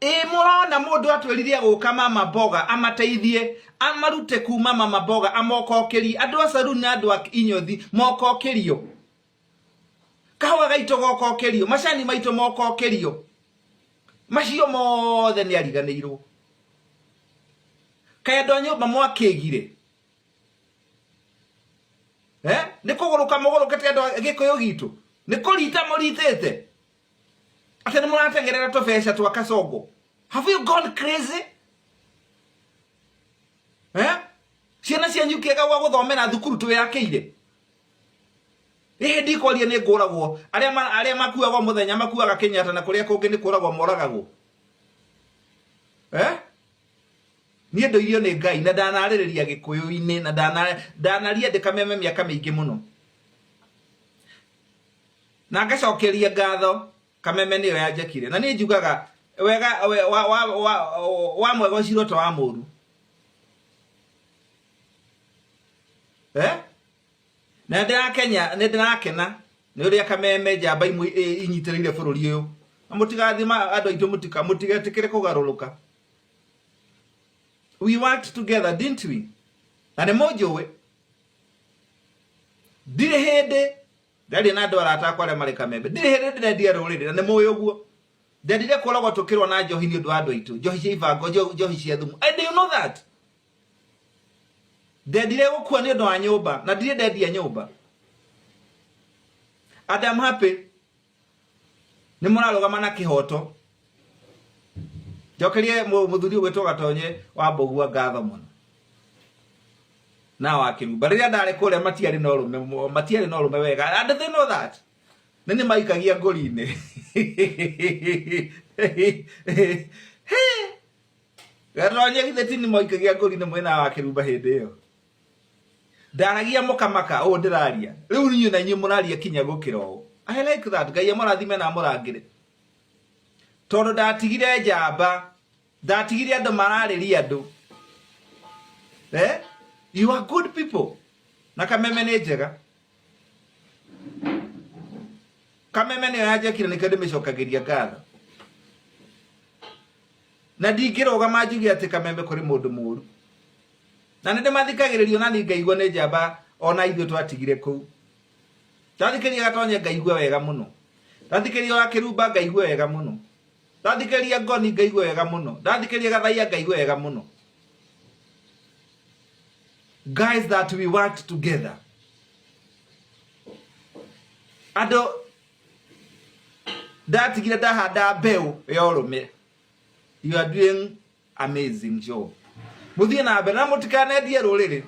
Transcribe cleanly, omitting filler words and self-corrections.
Ĩ mũrona mũndũ atwĩrire agũka mama mboga amateithie amarute kuma mama mboga amokokĩrie andũ a saruni na andũ a inyothi mokokĩrio kahũa gaitũ gokokĩrio macani maitũ mokokĩrio macio mothe nĩ ariganĩirwo kaĩ andũ a nyũmba mwakĩgire eh nĩ kũgũrũka mũgũrũkĩte andũ a gĩkũyũ gitũ nĩ kũrita mũritĩte atĩ nĩ mũrateng'erera tũbeca twa kasongo have you gone crazy eh ciana cianyu kĩega gwa gũthomera thukuru twĩyakĩire ĩhĩ ndikwaria nĩ ngũragwo arĩa arĩa makuagwo mũthenya makuaga Kenyatta na kũrĩa kũngĩ nĩ kũragwo moragagwo eh niĩ ndoirio nĩ Ngai na ndanarĩrĩria gĩkũyũ-inĩ na ndanaria ndĩkameme mĩaka mĩingĩ mũno na ngacokeria ngatho kameme nĩyo yanjakire na niĩ njugaga wega we, wa, wa, wa, wa mwega ũcirwo ta wa mũru eh? Na ndĩrakenya nĩ ndĩrakena nĩ ũrĩa kameme njamba imwe inyitĩrĩire bũrũri ũyũ na mũtigathiĩ andũ aitũ mũtika mũtigetĩkĩre kũgarũrũka we worked together didn't we na nĩ mũnjũĩ ndirĩ hĩndĩ ndaria na andũ arata akwa arĩa marĩ kamembe ndirĩ hĩndĩ ndĩrendia rũrĩrĩ na nĩ mũĩ ũguo ndendire kũragwo tũkĩrwo na njohi nĩ ũndũ wa andũ aitũ njohi cia ibango njohi cia thumu and you know that ndendire gũkua nĩ ũndũ wa nyũmba na ndirĩ ndendia nyũmba and I'm happy nĩ mũrarũgama na kĩhoto njokerie mũthuri ũgwĩtwo gatonye wa mbũgua ngatho mũno na wa kĩrumba rĩrĩa ndarĩ kũrĩa matiarĩ na ũrũme matiarĩ na ũrũme wega and they know that nĩ nĩ maikagia ngũri-inĩ gatonye githĩ ti nĩ maikagia ngũri-inĩ mwena wa kĩrumba hĩndĩ ĩyo ndaragia mũkamaka ũũ ndĩraria rĩu inyuĩ na inyuĩ mũraria kinya gũkĩra ũũ I like that ngai amũrathime na amũrangĩre tondũ ndatigire njamba ndatigire andũ mararĩria andũ eh? you are good people na kameme nĩ njega kameme nĩyo yanjekire nĩkĩo ndĩmĩcokagĩria ngatho na ndingĩrũgama njuge atĩ kameme kũrĩ mũndũ mũru na nĩ ndĩmathikagĩrĩria ona niĩ ngaigua nĩ njamba ona ithuĩ twatigire kũu ndathikĩrĩria gatonye ngaigua wega mũno ndathikĩrĩria wa kĩrumba ngaigua wega mũno ndathikĩrĩria ngoni ngaigua wega mũno ndathikĩrĩria gathaiya ngaigua wega mũno guys that we worked together andũ ndatigire ndahanda mbeũ ya ũrũme you are doing amazing job muthiĩ na mbere na mũtikanendie rũrĩrĩ